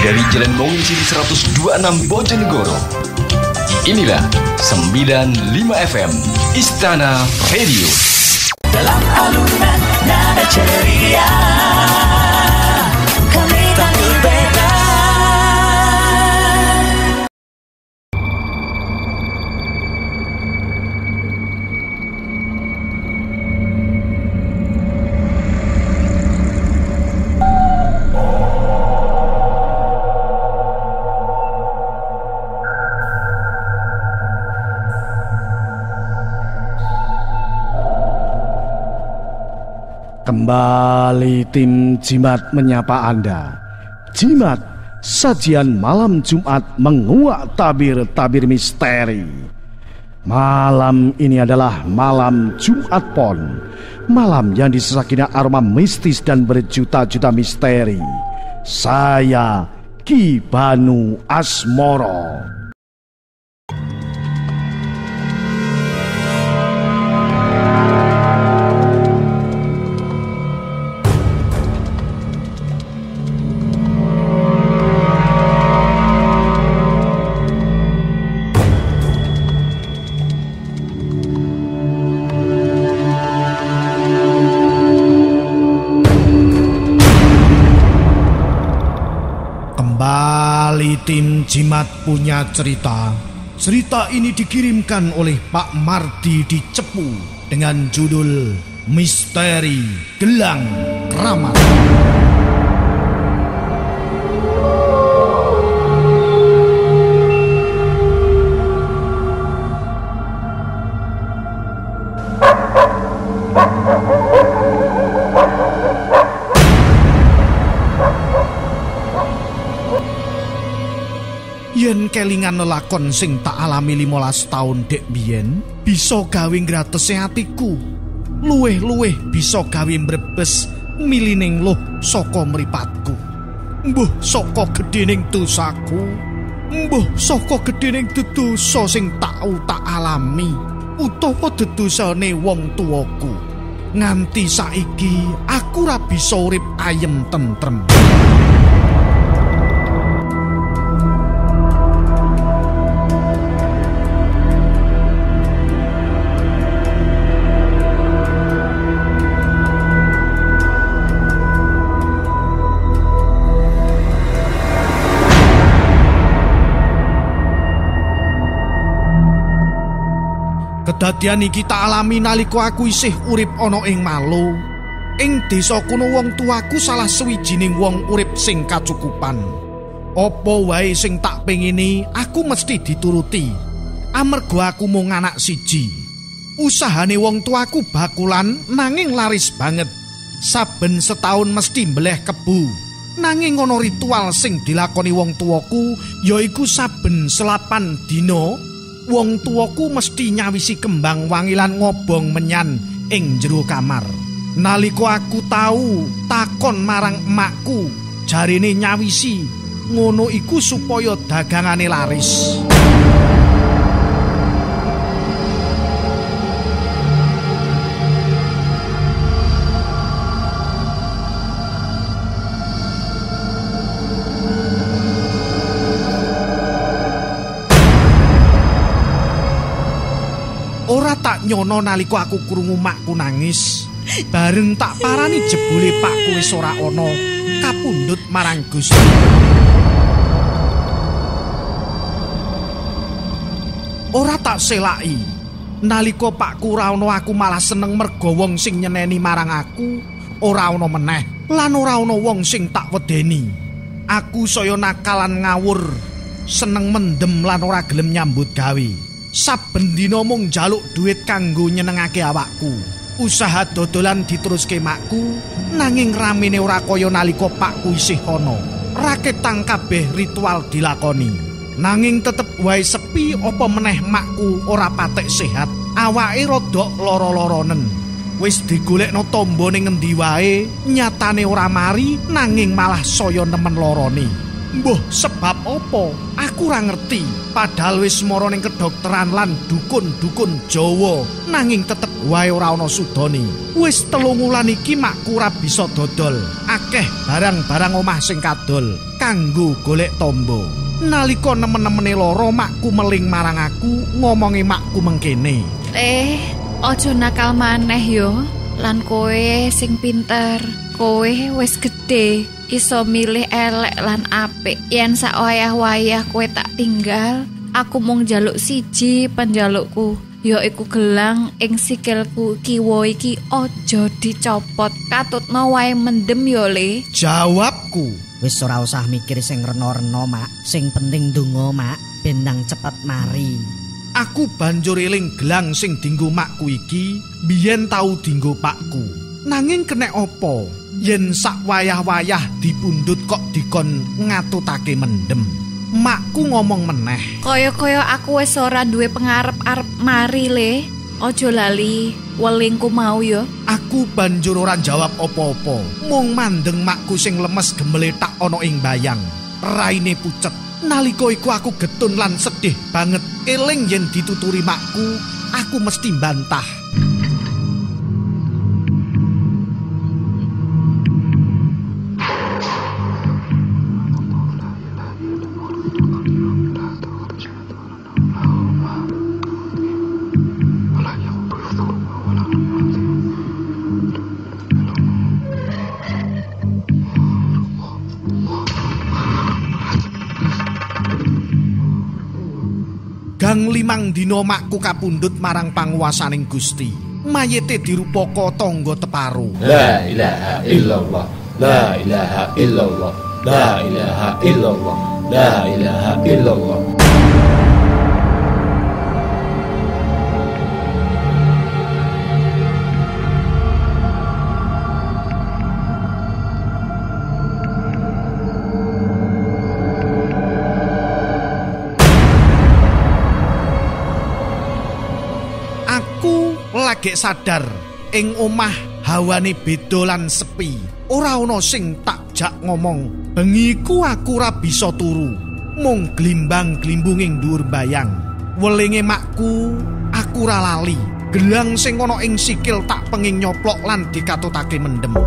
Dari Jalan Monginsidi 126 Bojonegoro. Inilah 95 FM Istana Radio. Dalam alunan nada ceria, kami tampil beda. Kembali tim Jimat menyapa Anda. Jimat, sajian malam Jumat menguak tabir-tabir misteri. Malam ini adalah malam Jumat Pon, malam yang disesakinya aroma mistis dan berjuta-juta misteri. Saya Ki Banu Asmoro. Tim Jimat punya cerita. Cerita ini dikirimkan oleh Pak Mardi di Cepu dengan judul Misteri Gelang Keramat. Yen kelingan lelakon sing tak alami 15 taun dek biyen, bisa gawe ngratese atiku. Luweh-luweh bisa gawe mbrebes milining luh saka mripatku. Mbuh saka gedhening dosaku, mbuh saka gedhening dedosa sing tau tak alami, utawa dedosane wong tuwaku. Nganti saiki aku ora bisa urip ayem tentrem. Kedadian iki tak alami nalika aku isih urip ana ing Malo. Ing desa kuno wong tuaku salah suwijining wong urip sing kacukupan. Apa wae sing tak pengini aku mesti dituruti. Amarga aku mung anak siji. Usahane wong tuaku bakulan nanging laris banget. Saben setahun mesti mbeleh kebu. Nanging ana ritual sing dilakoni wong tuaku yaiku saben 8 dina wong tuaku mesti nyawisi kembang wangi lan ngobong menyan ing jero kamar. Nalika aku tau takon marang emakku, jarene nyawisi ngono iku supaya dagangane laris. Ora tak nyono nalika aku krungu makku nangis. Bareng tak parani jebule pakku wis ora ana, kapundhut marang Gusti. Ora tak selaki. Nalika pakku ora ana aku malah seneng merga wong sing nyeneni marang aku ora ana meneh lan ora ana wong sing tak wedeni. Aku saya nakalan ngawur, seneng mendem lan ora gelem nyambut gawe. Saben dina mung njaluk duit kanggo nyenengake awakku. Usaha dodolan diteruske makku, nanging ramene ora kaya nalika pakku isih ana. Raketang kabeh ritual dilakoni. Nanging tetep wae sepi apa meneh makku ora patek sehat. Awake rodok lara-laranen. Wis digolekno tombo ning ngendi wae, nyatane ora mari nanging malah saya nemen larane. Mbuh sebab apa? Aku ora ngerti. Padahal wis mara ning kedokteran lan dukun-dukun Jawa, nanging tetep wae ora ana sudane. Wis 3 wulan iki makku ora bisa dodol. Akeh barang-barang omah sing kadol kanggo golek tombo. Nalika nemen-nemene lara, makku meling marang aku, ngomongi makku mengkene. Aja nakal maneh yo. Lan kowe sing pinter, kowe wis gedhe, iso milih elek lan apik. Yen sak wayah-wayah kowe tak tinggal, aku mung njaluk siji panjalukku, ya iku gelang ing sikilku kiwa iki aja dicopot. Katutno wae mendem yo Le. Jawabku, wis ora usah mikir sing rena-rena, Mak. Sing penting ndonga, Mak, ben ndang cepet mari. Aku banjur eling gelang sing dinggo makku iki biyen tau dinggo pakku. Nanging kenek apa yen sak wayah-wayah dipundhut kok dikon ngatutake mendem. Makku ngomong meneh, kaya-kaya aku wis ora duwe pengarep-arep mari Le. Aja lali welingku mau yo. Aku banjur ora jawab apa-apa, mung mandeng makku sing lemes gemeletak ana ing bayang. Raine pucet. Nalika iku aku getun lan sedih banget. Eling yen dituturi makku, aku mesti bantah. Gang 5 dina makku kapundhut marang panguwasaning Gusti. Mayite dirupaka tangga teparo. La ilaha illallah, la ilaha illallah, la ilaha illallah, la ilaha illallah. Lagek sadar ing omah hawane beda lan sepi. Ora ana sing tak jak ngomong. Bengi ku aku ora bisa turu. Mung glimbang-glimbung ing dhuwur bayang. Welinge makku aku ora lali. Gelang sing ana ing sikil tak penging nyoplok lan dikatutake mendem.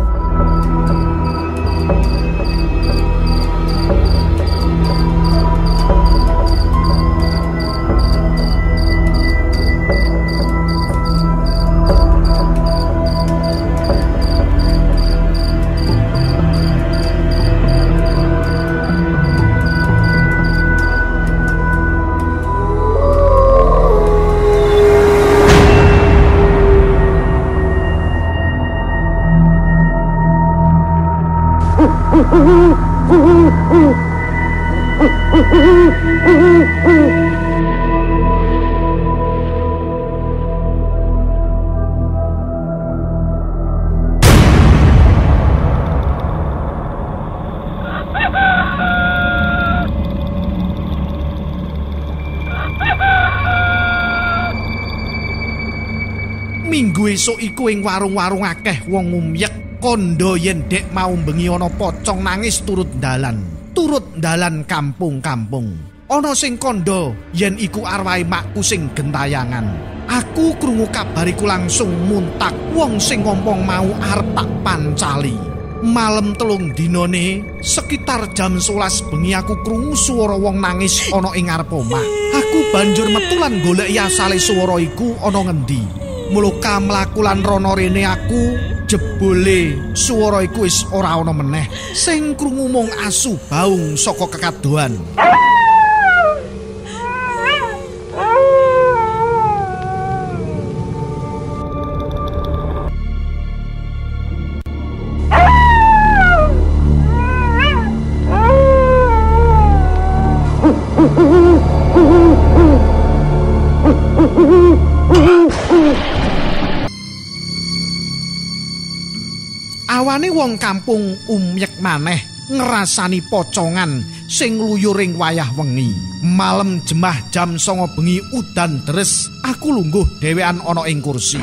Minggu esuk iku ing warung-warung akeh wong ngumyek kandha yen dek mau bengi ana pocong nangis turut dalan. Turut dalan kampung-kampung. Ana sing kandha yen iku arwahe makku sing gentayangan. Aku krungu kabar iku langsung muntak. Wong sing ngomong mau arep tak pancali. Malem 3 dinane sekitar jam 11 bengi aku krungu swara wong nangis ana ing ngarep omah. Aku banjur metu lan goleki asale swara iku ana ngendi. Mula mlaku lan rono rene aku jebule swara iku wis ora ana meneh. Sing krungu mung asu baung saka kekadohan. Awane wong kampung umyek maneh ngrasani pocongan sing ngluyur ing wayah wengi. Malem jemah jam 09.00 bengi udan deres, aku lungguh dhewean ana ing kursi.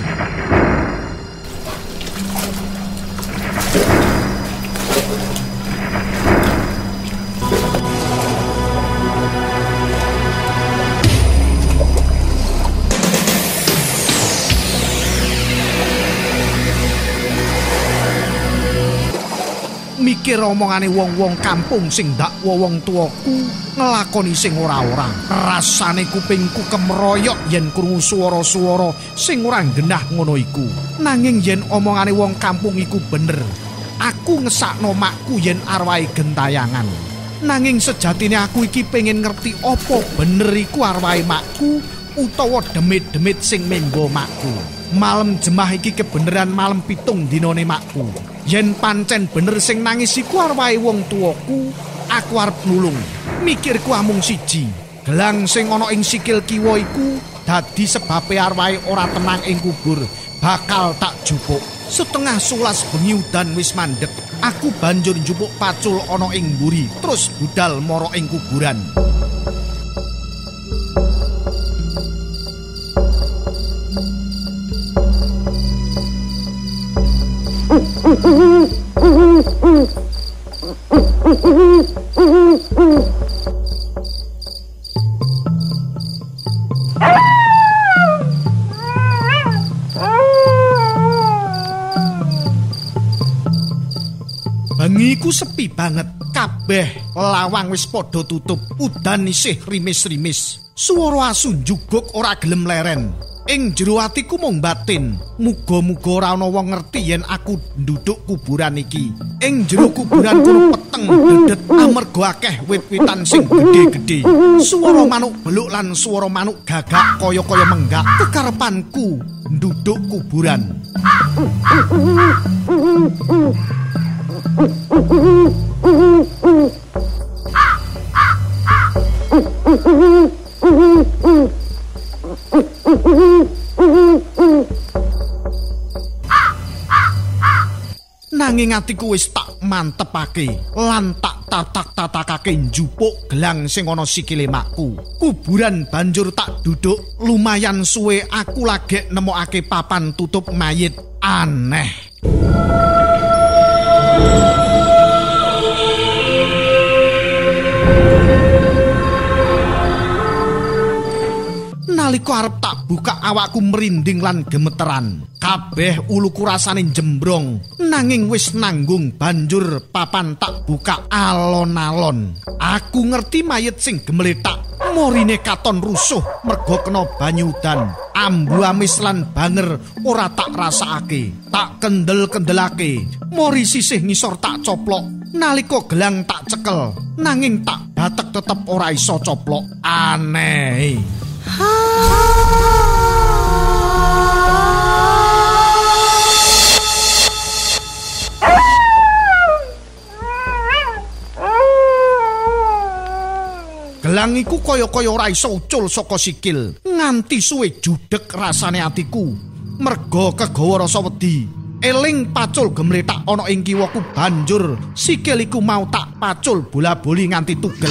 bener omongane wong-wong kampung sing ndakwa wong tuaku nglakoni sing ora-ora. Rasane kupingku kemroyok yen krungu swara-swara sing ora genah ngono iku. Nanging yen omongane wong kampung iku bener, aku ngesakno makku yen arwahe gentayangan. Nanging sejatine aku iki pengen ngerti apa bener iku arwahe makku utawa demit-demit sing menggo makku. Malem jemah iki kebeneran malem 7 dinane makku. Yen pancen bener sing nangis iku arwahe wong tuaku, aku arep nulung. Mikirku amung siji, gelang sing ana ing sikil kiwa iku dadi sebabe arwahe ora tenang ing kubur, bakal tak jupuk. 10:30 bengi udan wis mandek. Aku banjur njupuk pacul ana ing mburi, terus budal mara ing kuburan. Bengi iku sepi banget, kabeh lawang wis padha tutup, udan isih rimis-rimis. Swara asu njuguk ora gelem leren. Ing jero atiku mung batin, muga-muga ora ana wong ngerti yen aku nduduk kuburan iki. Ing jero kuburan kono peteng dedet amarga akeh wit-witan sing gedhe-gedhe. Swara manuk beluk lan swara manuk gagak kaya-kaya menggak kekarepanku nduduk kuburan. Nanging atiku wis tak mantepake lan tak tatak-tatakake njupuk gelang sing ana sikile makku. Kuburan banjur tak duduk. Lumayan suwe aku lagek nemokake papan tutup mayit aneh. Nalika arep tak buka awakku merinding lan gemeteran. Kabeh uluku rasane jembrong. Nanging wis nanggung banjur papan tak buka alon-alon. Aku ngerti mayit sing gemletak. Morine katon rusuh merga kena banyu udan. Ambu amis lan banger ora tak rasakake. Tak kendel-kendelake. Mori sisih ngisor tak coplok. Nalika gelang tak cekel, nanging tak batek tetep ora iso coplok. Aneh. Gelang iku kaya-kaya ora iso ucul saka sikil. Nganti suwe judeg rasane atiku. Merga kegawa rasa wedi. Eling pacul gemletak ana ing kiwaku banjur sikil iku mau tak pacul bola-boli nganti tugel.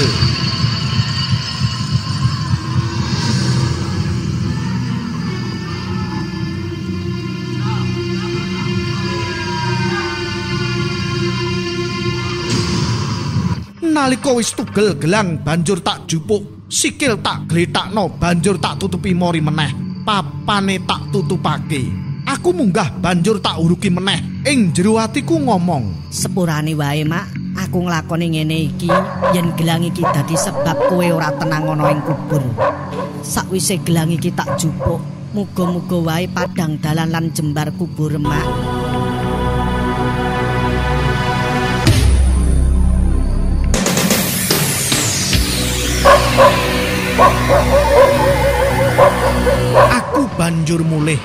Nalika wis tugel gelang banjur tak jupuk, sikil tak gletakno banjur tak tutupi mori meneh, papane tak tutupake. Aku munggah banjur tak uruki meneh. Ing jero atiku ngomong, sepurane wae mak, aku nglakoni ngene iki yen gelang iki dadi sebab kowe ora tenang ana ing kubur. Sakwise gelang iki tak jupuk, muga-muga wae padang dalan lan jembar kubur mak. Aku banjur mulih.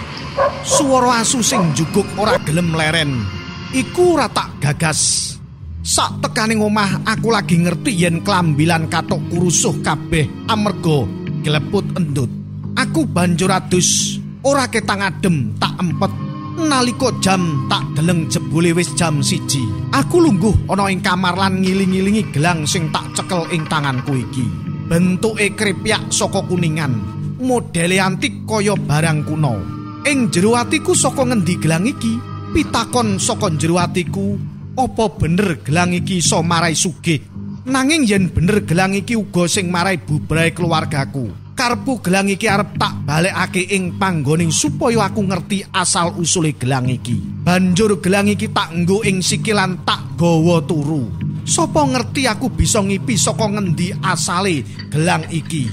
Swara asu sing njuguk ora gelem leren. Iku ora tak gagas. Sak tekane omah aku lagi ngerti yen klambi lan kathokku rusuh kabeh amarga gleput endut. Aku banjur adus, ora ketang adem tak empet. Nalika jam tak deleng jebule wis jam 1. Aku lungguh ana ing kamar lan ngiling-ngilingi gelang sing tak cekel ing tanganku iki. Bentuke krepyak saka kuningan, modele antik kaya barang kuno. Ing jero atiku saka ngendi gelang iki? Pitakon saka jero atiku, apa bener gelang iki iso marai sugih? Nanging yen bener gelang iki uga sing marai bubrahe keluargaku. Karepku gelang iki arep tak balekake ing panggone supaya aku ngerti asal usule gelang iki. Banjur gelang iki tak nggo ing sikil lan tak gawa turu. Sopo ngerti aku bisa ngipi saka ngendi asale gelang iki.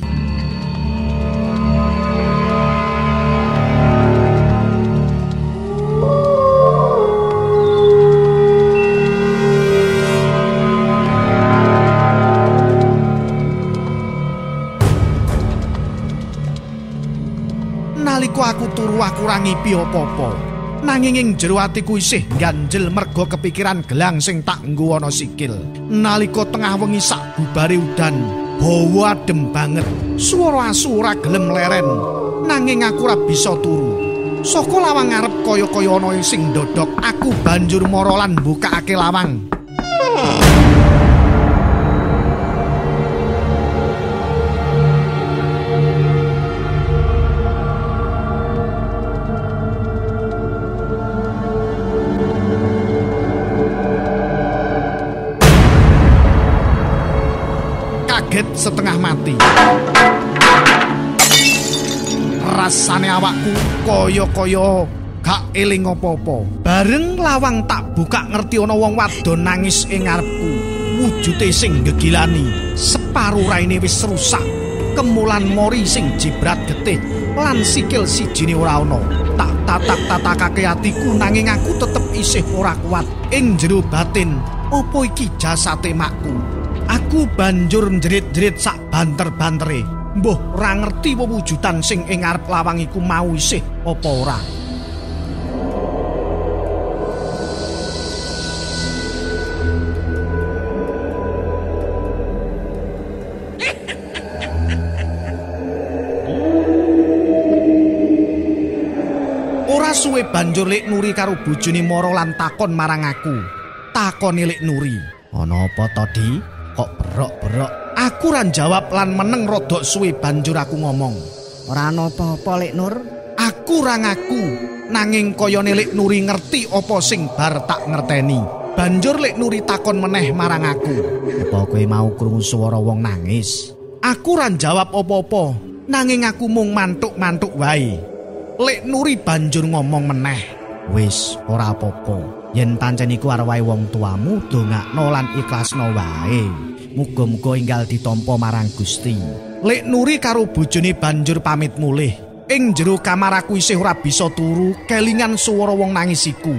Nalika aku turu aku ora ngipi apa-apa. Nanging ing jero atiku isih ganjel merga kepikiran gelang sing tak nggo ana sikil. Nalika tengah wengi sak bubare udan, hawa adem banget. Swara asu ora gelem leren. Nanging aku ora bisa turu. Saka lawang ngarep kaya-kaya ana sing ndodhok. Aku banjur mara lan mbukakake lawang. Kaget setengah mati. Rasane awakku kaya-kaya gak eling apa-apa. Bareng lawang tak buka ngerti ana wong wadon nangis ing ngarepku. Wujude sing gegilani, separuh raine wis rusak. Kemulan mori sing jibrat getih lan sikil sijine ora ana. Tak tatak-tatakake atiku nanging aku tetep isih ora kuat. Ing jero batin, opo iki jasate makku? Aku banjur njerit-jerit sak banter-bantere. Mbuh ora ngerti wewujudan sing ing ngarep lawang iku mau isih apa ora. Ora suwe banjur Lek Nuri karo bojone mara lan takon marang aku. Takone Lek Nuri, "Ana apa to, Di? Kok berok-berok?" Aku ra jawab lan meneng rodok suwe banjur aku ngomong, "Ora ana apa-apa, Lek Nur." Aku ra ngaku, nanging kayane Lek Nuri ngerti apa sing bar tak ngerteni. Banjur Lek Nuri takon meneh marang aku, "Apa kowe mau krungu swara wong nangis?" Aku ra jawab apa-apa, nanging aku mung mantuk-mantuk wae. Lek Nuri banjur ngomong meneh, "Wis, ora apa-apa. Yen pancen iku arwahe wong tuamu, dongakno lan ikhlasno wae. Muga-muga enggal ditampa marang Gusti." Lek Nuri karo bojone banjur pamit mulih. Ing jero kamar aku isih ora bisa turu, kelingan swara wong nangis iku.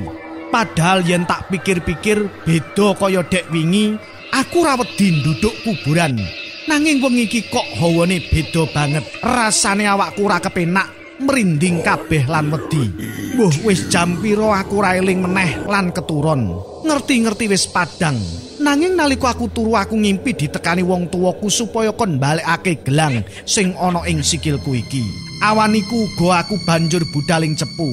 Padahal yen tak pikir-pikir beda kaya dek wingi, aku ora wedi nduduk kuburan. Nanging wengi iki kok hawane beda banget. Rasane awakku ora kepenak, merinding kabeh lan wedi. Mbuh wis jam pira aku ora eling meneh lan keturun. Ngerti-ngerti wis padang. Nanging nalika aku turu aku ngimpi ditekani wong tuwaku supaya kon balekake gelang sing ana ing sikilku iki. Awan iku uga aku banjur budal ing Cepu,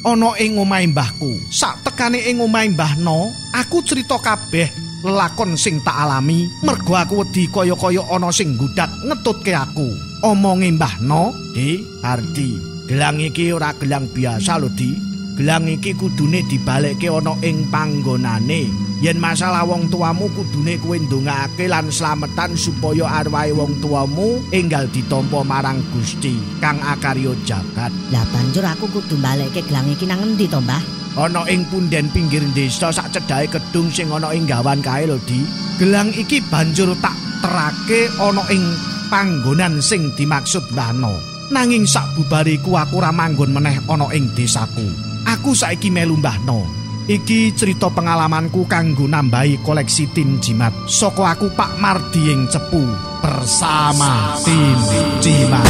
ana ing omahe mbahku. Sak tekane ing omahe mbahno, aku crita kabeh lelakon sing tak alami mergo aku wedi kaya-kaya ana sing nggudak ngetutke aku. Omonge mbahno, "Di, Ardi, gelang iki ora gelang biasa lho, Di. Gelang iki kudune dibalekke ana ing panggonane. Yen masalah wong tuamu kudune kowe ndongakake lan slametan supaya arwahe wong tuamu enggal ditampa marang Gusti kang akarya jagat." Lah banjur aku kudu balekke gelang iki nang endi to, Mbah? Ana ing punden pinggir desa sak cedhake kedung sing ana ing gawan kae lho, Di. Gelang iki banjur tak terake ana ing panggonan sing dimaksud Mbahno. Nanging sak bubare iku aku ora manggon meneh ana ing desaku. Aku saiki melu Mbahno. Iki cerita pengalamanku kanggo nambahi koleksi tim Jimat. Saka aku Pak Mardi ing Cepu bersama tim Jimat.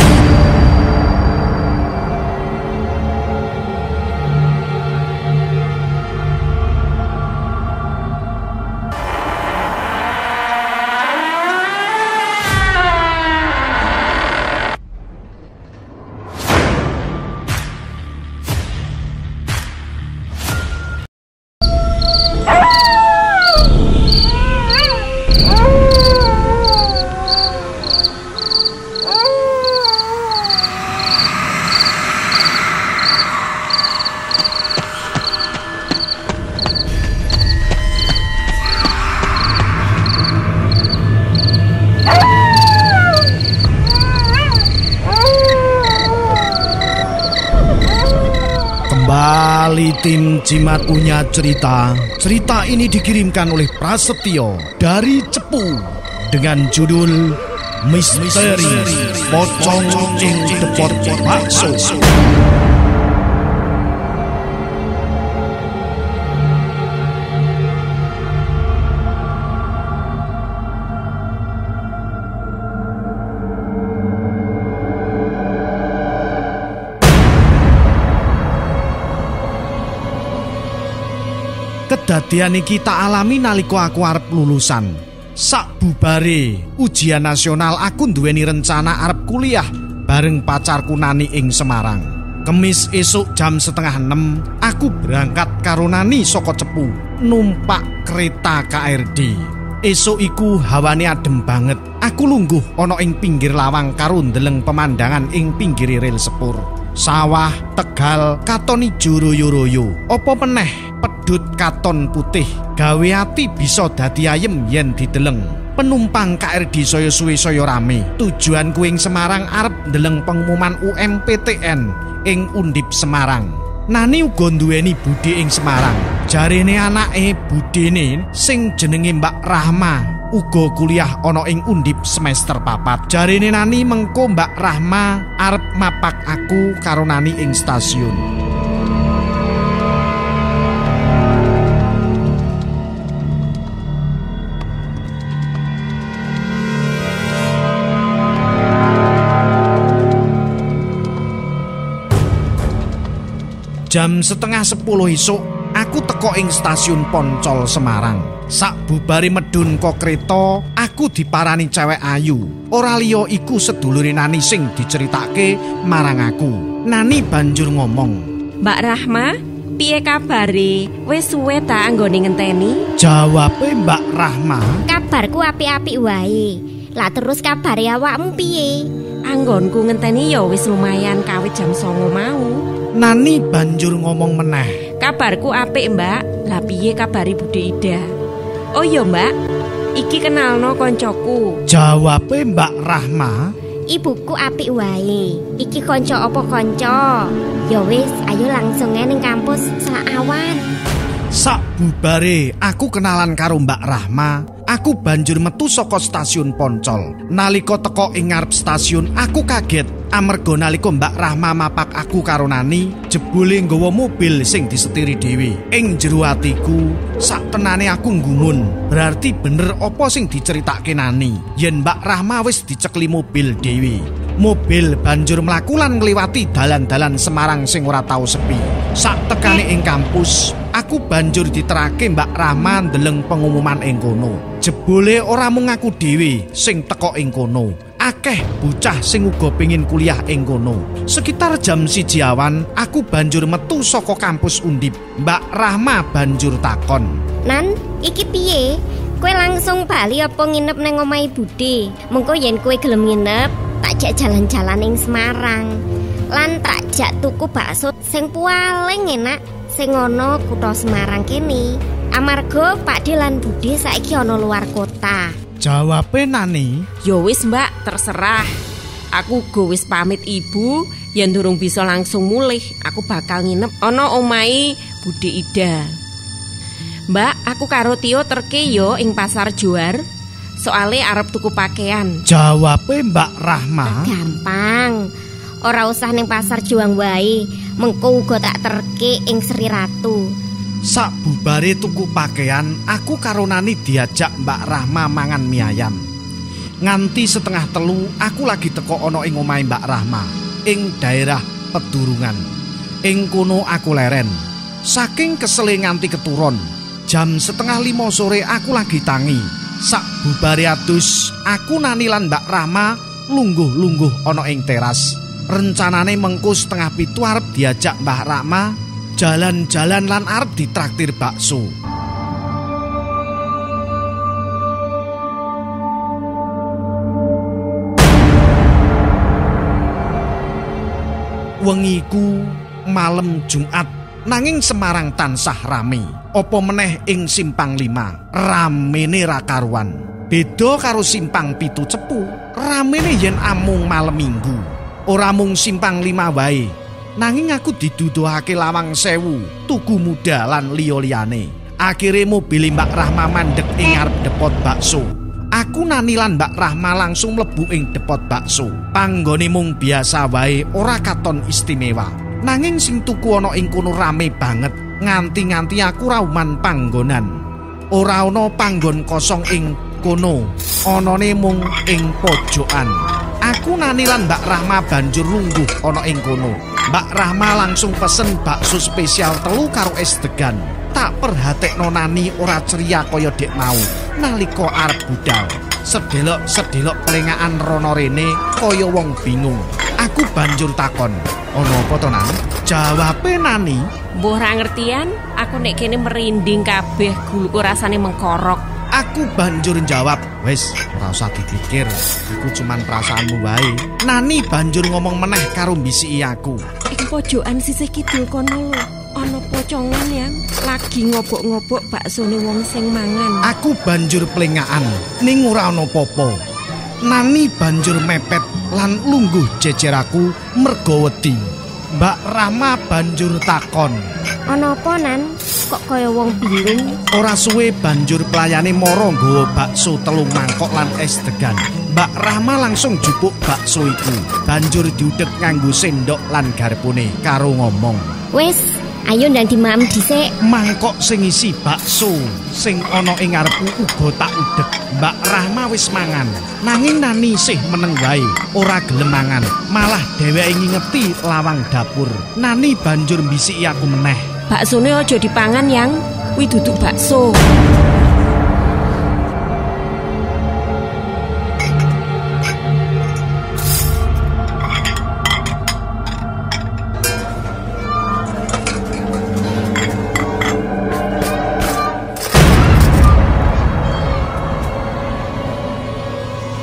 Kembali tim Jimat punya cerita. Cerita ini dikirimkan oleh Prasetyo dari Cepu dengan judul Misteri Pocong ing Depot Bakso. Kedadian iki tak alami nalika aku arep lulusan. Sakbubare ujian nasional aku nduweni rencana arep kuliah bareng pacarku Nani ing Semarang. Kemis esuk jam 5:30 aku berangkat karo Nani saka Cepu numpak kereta KRD. Esuk iku hawane adem banget. Aku lungguh ana ing pinggir lawang karo ndeleng pemandangan ing pinggir rel sepur. Sawah, tegal, katon ijo royo-royo. Apa meneh pedhut katon putih gawe ati bisa dadi ayem yen dideleng. Penumpang KRD saya suwe saya rame. Tujuanku ing Semarang arep ndeleng pengumuman UMPTN ing Undip Semarang. Nani uga nduweni budhe ing Semarang. Jarene anake budhene sing jenenge Mbak Rahma uga kuliah ana ing Undip semester 4. Jarene Nani mengko Mbak Rahma arep mapak aku karo Nani ing stasiun. Jam 9:30 esuk aku teko ing stasiun Poncol Semarang. Sakbubare medhun ko kereta, aku diparani cewek ayu. Ora liya iku sedulure Nani sing diceritake marang aku. Nani banjur ngomong, "Mbak Rahma, piye kabare? Wis suwe ta anggone ngenteni?" Jawabe Mbak Rahma, "Kabarku apik-apik wae. Lah terus kabare awakmu piye?" "Anggonku ngenteni ya wis lumayan kawit jam 09.00 mau." Nani banjur ngomong meneh, "Kabarku apik, Mbak. Lah piye kabare Bude Ida?" "Oh iya, Mbak. Iki kenalno koncoku." Jawabe Mbak Rahma, "Ibuku apik wae. Iki konco apa konco? Ya wis, ayo langsung ae ning kampus selak awan." Sakbubare aku kenalan karo Mbak Rahma, aku banjur metu saka stasiun Poncol. Nalika teko ing ngarep stasiun, aku kaget amarga nalika Mbak Rahma mapak aku karo Nani, jebule nggawa mobil sing disetiri dhewe. Ing jero atiku, sak tenane aku nggumun. Berarti bener apa sing diceritake Nani, yen Mbak Rahma wis dicekli mobil dhewe. Mobil banjur mlaku lan ngliwati dalan-dalan Semarang sing ora tau sepi. Sak tekane ing kampus, aku banjur diterake Mbak Rahma ndeleng pengumuman ing kono. Jebule ora mung aku dhewe sing teko ing kono. Akeh bocah sing uga pengin kuliah ing kono. Sekitar jam 1 awan, aku banjur metu saka kampus Undip. Mbak Rahma banjur takon, "Nan, iki piye? Kowe langsung bali apa nginep nang omahe Bude? Mengko yen kowe gelem nginep, tak jak jalan-jalan ing Semarang. Lan tak jak tuku bakso sing paling enak sing ana kutha Semarang kene. Amarga Pakde lan Bude saiki ana luar kota." Jawabe Nani, "Ya wis, Mbak, terserah. Aku uga wis pamit ibu, yen durung bisa langsung mulih, aku bakal nginep ana omahe Bude Ida. Mbak, aku karo Tio terke yo ing pasar Juar. Soale arep tuku pakaian." Jawabe Mbak Rahma, "Gampang. Ora usah ning pasar Juang wae, mengko uga tak terke ing Sri Ratu." Sakbubare tuku pakaian, aku karo Nani diajak Mbak Rahma mangan mie ayam. Nganti 2:30 aku lagi teko ana ing omahe Mbak Rahma ing daerah Pedurungan. Ing kono aku leren. Saking kesele nganti keturun. Jam 4:30 sore aku lagi tangi. Sakbubare adus, aku Nani lan Mbak Rahma lungguh-lungguh ana ing teras. Rencanane mengko 6:30 arep diajak Mbak Rahma jalan-jalan lan arep ditraktir bakso. Wengi iku malem Jumat, nanging Semarang tansah rame. Apa meneh ing Simpang 5, ramene ra karuan. Beda karo Simpang 7 Cepu, ramene yen amung malem Minggu. Ora mung Simpang 5 wae. Nanging aku diduduhake Lawang Sewu, Tugu Muda lan liya-liyane. Akhire mobil Mbak Rahma mandek ing ngarep depot bakso. Aku Nani lan Mbak Rahma langsung mlebu ing depot bakso. Panggone mung biasa wae, ora katon istimewa. Nanging sing tuku ana ing kono rame banget, nganti-nganti aku rauman panggonan. Ora ana panggon kosong ing kono, anane mung ing pojokan. Aku Nani lan Mbak Rahma banjur lungguh ana ing kono. Mbak Rahma langsung pesen bakso spesial 3 karo es degan. Tak perhatekno Nani ora ceria kaya dek mau nalika arep budal. Sedelok-sedelok pelengahan rono rene kaya wong bingung. Aku banjur takon, "Ana apa to, Nan?" Jawabe Nani, "Mbuh ora ngertian, aku nek kene merinding kabeh, guluku rasane mengkorok." Aku banjur jawab, "Wis, ora usah dipikir, iku cuman perasaanmu wae." Nani banjur ngomong meneh karo mbisiki aku. "Ing pojokan sisih kidul kono lho, ana pocongan yang lagi ngobok-ngobok baksone wong sing mangan." Aku banjur plengakan, ning ora ana apa-apa. Nani banjur mepet lan lungguh jejer aku mergo wedi. Mbak Rahma banjur takon, "Ana apa, Nan? Kok kaya wong bingung?" Ora suwe banjur pelayane mara nggawa bakso 3 mangkok lan es degan. Mbak Rahma langsung jupuk bakso iku, banjur diudek nganggo sendok lan garpune karo ngomong, "Wis, ayo ndang dimam dhisik." Mangkok sing isi bakso sing ana ing ngarepku uga tak udek. Mbak Rahma wis mangan, nanging Nani isih meneng wae, ora gelem mangan. Malah dheweke ngingeti lawang dapur. Nani banjur mbisiki aku meneh, "Baksone aja dipangan, Yang. Kuwi duduk bakso."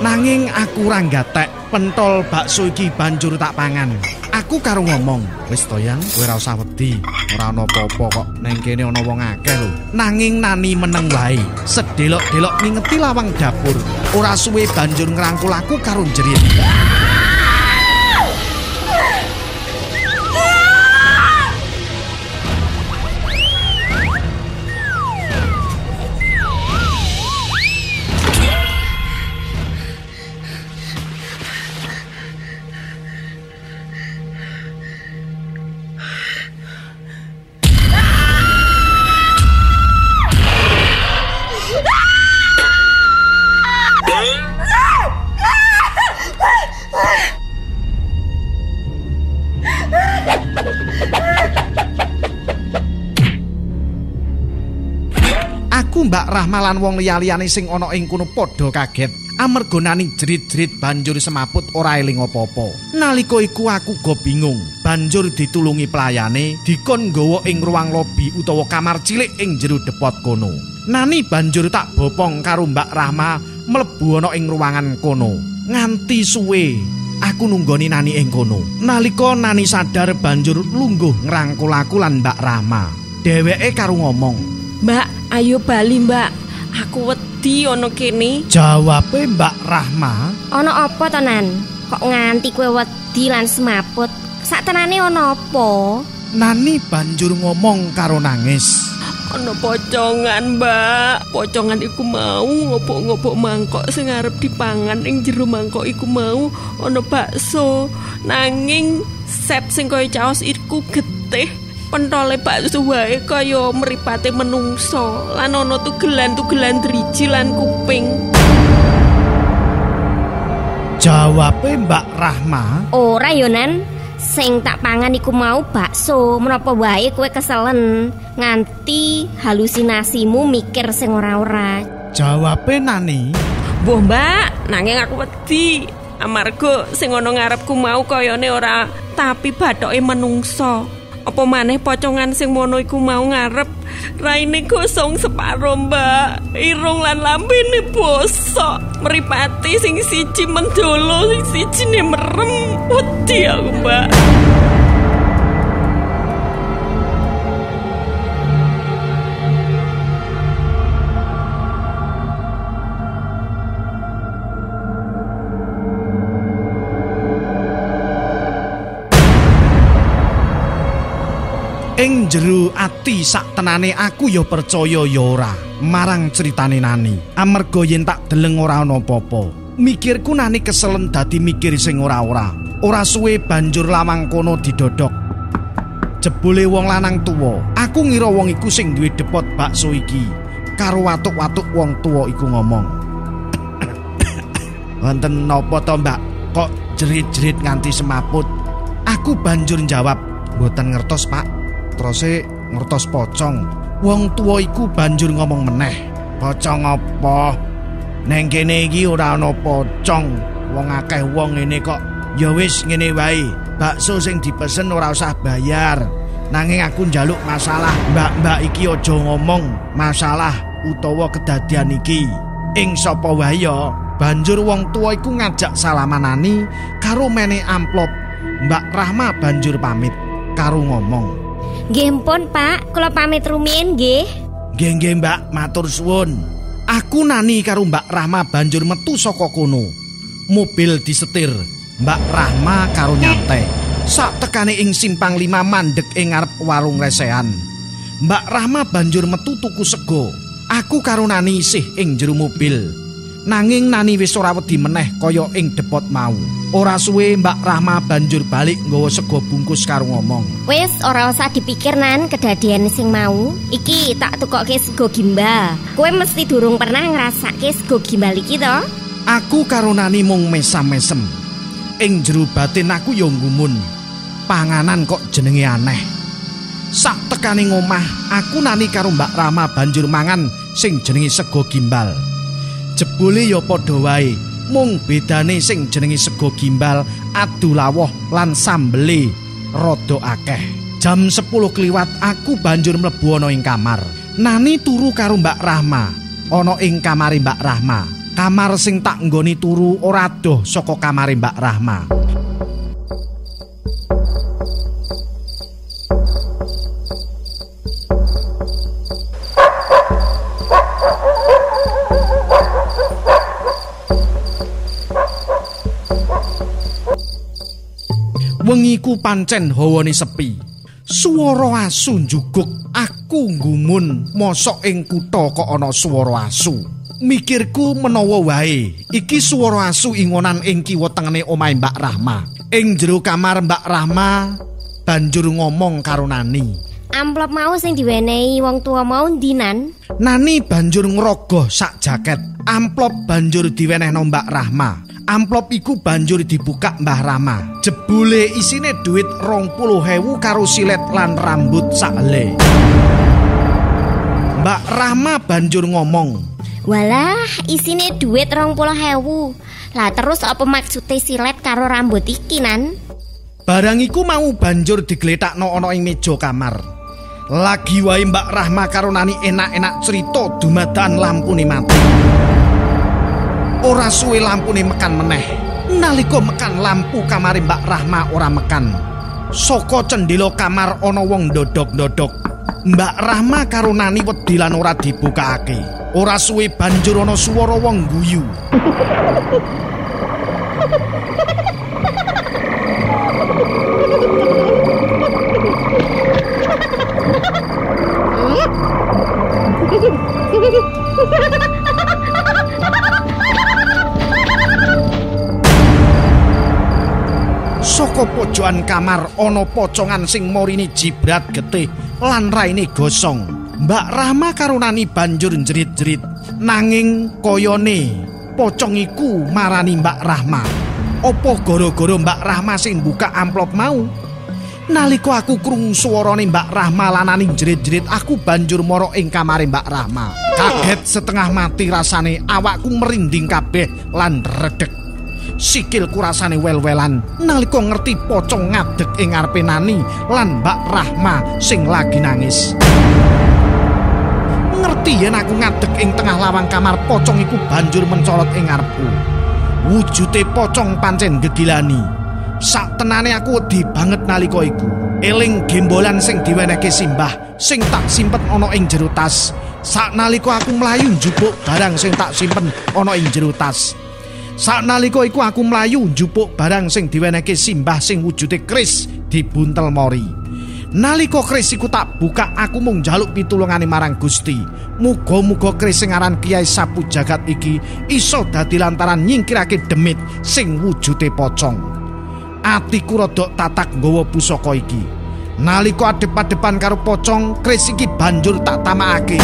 Nanging aku ora nggatek, pentol bakso iki banjur tak pangan. Aku karo ngomong, "Wis to, Yang, kowe ora usah wedi, ora ana apa-apa kok, neng kene ana wong akeh lho." Nanging Nani meneng wae, sedelok-delok ngingeti lawang dapur. Ora suwe banjur ngrangkul aku karo njerit. Aku Mbak Rahma lan wong liya-liyane sing ana ing kono padha kaget amarga Nani jerit-jerit banjur semaput ora eling apa-apa. Nalika iku aku go bingung, banjur ditulungi pelayane dikon nggawa ing ruang lobi utawa kamar cilik ing jero depot kono. Nani banjur tak bopong karo Mbak Rahma mlebu ana ing ruangan kono. Nganti suwe aku nunggoni Nani ing kono. Nalika Nani sadar banjur lungguh ngrangkul aku lan Mbak Rahma. Dheweke karo ngomong, "Mbak, ayo bali, Mbak. Aku wedi ana kene." Jawabe Mbak Rahma, "Ana apa to, Nan? Kok nganti kowe wedi lan semaput? Saktenane ana apa?" Nani banjur ngomong karo nangis, "Ana pocongan, Mbak. Pocongan iku mau ngobok-ngobok mangkok sing arep dipangan. Ing jero mangkok iku mau ana bakso. Nanging sep sing kaya caos iku getih. Pentole bakso wae kaya mripate menungso lan ana tugelan-tugelan driji lan kuping." Jawabe Mbak Rahma, "Ora yo, Nan. Sing tak pangan iku mau bakso. Menapa wae kowe keselen nganti halusinasimu mikir sing ora-ora." Jawabe Nani, "Mbuh, Mbak, nanging aku wedi amarga sing ana ngarepku mau kayane ora tapi bathoke menungso. Apa maneh pocongan sing mono iku mau ngarep raine gosong separo, Mbak. Irung lan lambene bosok, mripate sing siji mendolo, sing sijine merem. Wedi aku, Mbak." Ing jero ati sak tenane aku ya percaya ya ora marang critane Nani. Amarga yen tak deleng ora ana apa-apa. Mikirku Nani keselen dadi mikir sing ora-ora. Ora suwe banjur lawang kono didodok. Jebule wong lanang tuwa. Aku ngira wong iku sing duwe depot bakso iki. Karo watuk-watuk wong tuwa iku ngomong. Wonten napa to, Mbak? Kok jerit-jerit nganti semaput? Aku banjur njawab, mboten ngertos, Pak. Terose ngertos pocong. Wong tuwa iku banjur ngomong meneh. Pocong apa? Neng kene iki ora ana pocong. Wong akeh wong ngene kok. Ya wis ngene wae. Bakso sing dipesen ora usah bayar. Nanging aku njaluk masalah mbak-mbak iki aja ngomong masalah utawa kedadian iki. Ing sapa wae ya? Banjur wong tuwa iku ngajak salaman Nani karo mene amplop. Mbak Rahma banjur pamit karo ngomong. Nggih pun, Pak, kula pamit rumiyin nggih. Nggih nggih, Mbak, matur suwun. Aku Nani karo Mbak Rahma banjur metu saka kono. Mobil disetir Mbak Rahma karo nyantai. Sak tekane ing simpang 5 mandek ing ngarep warung lesehan. Mbak Rahma banjur metu tuku sego. Aku karo Nani isih ing jero mobil. Nanging Nani wis ora wedi meneh kaya ing depot mau. Ora suwe Mbak Rahma banjur balik nggawa sego bungkus karo ngomong. Wis ora usah dipikir Nan kedadian sing mau. Iki tak tukokke sego gimbal. Kowe mesti durung pernah ngrasake sego gimbal iki to? Aku karo Nani mung mesam-mesem. Ing jero batin aku ya nggumun. Panganan kok jenenge aneh. Sak tekane ngomah, aku Nani karo Mbak Rahma banjur mangan sing jenenge sego gimbal. Jebule ya padha wae, mung bedane sing jenenge sego gimbal adu lawuh lan sambele rada akeh. Jam 10 kliwat aku banjur mlebu ana ing kamar. Nani turu karo Mbak Rahma ana ing kamare Mbak Rahma. Kamar sing tak nggoni turu ora adoh saka kamare Mbak Rahma. Wengi ku pancen hawane sepi. Swara asu njuguk. Aku nggumun mosok ing kutha kok ana swara asu. Mikirku menawa wae iki swara asu ingonan ing kiwa tengene omahe Mbak Rahma. Ing jero kamar Mbak Rahma banjur ngomong karo Nani. Amplop mau sing diwenehi wong tua mau ndi, Nan? Nani banjur ngrogoh sak jaket. Amplop banjur diwenehno Mbak Rahma. Amplop iku banjur dibuka Mbah Rahma. Jebule isine duit 20.000 karo silet lan rambut sakle. Mbak Rahma banjur ngomong, "Walah, isine duit 20.000. Lah terus apa maksude silet karo rambut iki, Nan?" Barang iku mau banjur digletakno ana ing meja kamar. Lagi wae Mbak Rahma karo Nani enak-enak cerita dumadakan lampune mati. Ora suwe lampune mekan meneh. Nalika mekan lampu kamare Mbak Rahma ora mekan. Saka cendela kamar ana wong ndodok-ndodok. Mbak Rahma karo Nani wedi lan ora dibukakake. Ora suwe banjur ana swara wong guyu. Saka pojokan kamar ana pocongan sing morine jibrat getih lan raine gosong. Mbak Rahma karo Nani banjur njerit-jerit. Nanging koyone pocong iku marani Mbak Rahma. Apa gara-gara Mbak Rahma sing buka amplop mau? Nalika aku krungu swarane Mbak Rahma lan Nani njerit-jerit, aku banjur mara ing kamare Mbak Rahma. Kaget setengah mati rasane, awakku merinding kabeh lan redeg. Sikilku rasane wel-welan nalika ngerti pocong ngadeg ing ngarepe Nani lan Mbak Rahma sing lagi nangis. Ngerti yen aku ngadeg ing tengah lawang kamar, pocong iku banjur mencolot ing ngarepku. Wujude pocong pancen gegilani. Sak tenane aku wedi banget nalika iku. Eling gembolan sing diwenehke simbah sing tak simpen ana ing jero tas. Saknalika aku mlayu njupuk barang sing tak simpen ana ing jero tas. Saknalika iku aku mlayu njupuk barang sing diwenehke simbah sing wujude kris dibuntel mori. Nalika keris iku tak buka, aku mung njaluk pitulungane marang Gusti. Muga-muga keris sing aran Kiai Sapu Jagat iki iso dadi lantaran nyingkirake demit sing wujude pocong. Atiku rada tatak nggawa pusaka iki. Nalika adep-adepan karo pocong, keris iki banjur tak tamakake.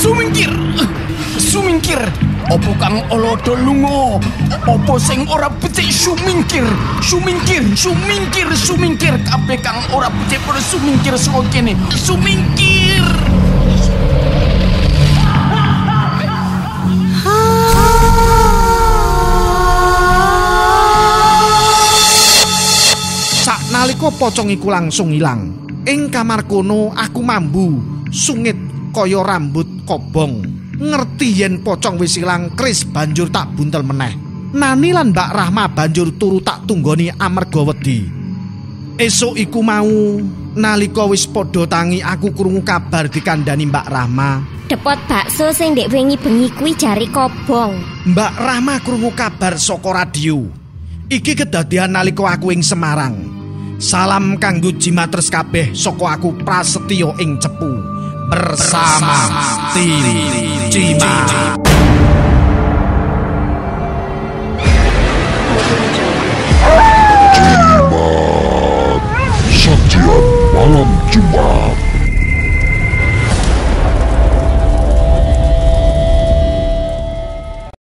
Sumingkir, sumingkir, opo kang olodo lunga, opo sing ora becik sumingkir, sumingkir, sumingkir, sumingkir, kabeh kang ora becik padha sumingkir saka kene, sumingkir. Saknalika pocong iku langsung ilang. Ing kamar kono aku mambu sungit kaya rambut kobong. Ngerti yen pocong wis ilang, keris banjur tak buntel meneh. Nani lan Mbak Rahma banjur turu tak tunggoni amarga wedi. Esuk iku mau nalika wis padha tangi, aku krungu kabar dikandani Mbak Rahma. Depot bakso sing ndek wengi-bengi kuwi jari kobong. Mbak Rahma krungu kabar saka radio. Iki kedadian nalika aku ing Semarang. Salam kanggo Jimatres kabeh saka aku Prasetyo ing Cepu. Bersama tim Jimat.